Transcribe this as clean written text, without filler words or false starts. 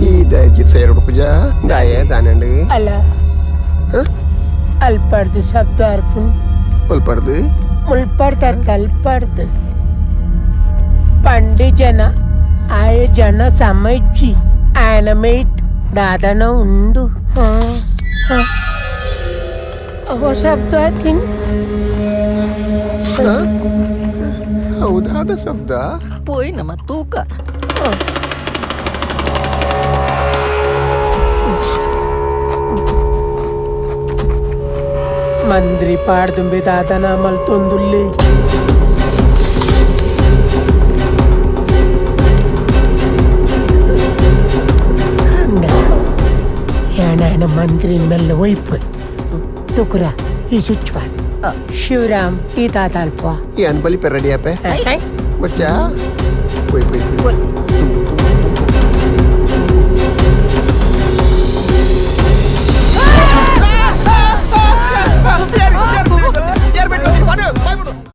ಈ ದಾಯಿ ಸೇರುಡು ಪೂಜಾ ದಾಯೆ ದಾನಂಡು ಅಲ್ಲ, ಅಲ್ಪಡ್ದು ಶಬ್ದ ಅರ್ಪುಂಡು. ಒಲ್ಪಡ್ದು? ಮುಲ್ಪಡ್ದು ಅಲ್ಪಡ್ದು. ಪಂಡಿ ಜನ ಆಯ ಜನ ಸಮಜ್ಜಿ ಆಯನ ಮೇಟ್ ದಾದನ ಉಂಡು. ಓ ಶಬ್ದ ಆತಿನ್. ಹೌದಾದ ಶಬ್ದ? ಪೋಯ್ ನಮ್ಮ ತೂಕ. ಮಂತ್ರಿ ಪಾಡ್ದುಂಬೆ ದಾದನ ಮಲ್ತೊಂದುಲ್ಲೆ. ಯಾನಾಯನ ಮಂತ್ರಿ ಮೆಲ್ಲ ಒಯ್ಪು ತುಕುರ ಈ ಸ್ವಿಚ್. ಶಿವರಾಮ್, ಈ ತಾತ ಅಲ್ಪ. ಈ ಅನ್ಬಲಿ ಪೆರಡಿ ಅಪ್ಪೆ ಬಚ್ಚಾ. ಪೋಯ್ ಪೋಯ್ ಪೋಯ್. ತುಂಬು ತುಂಬು.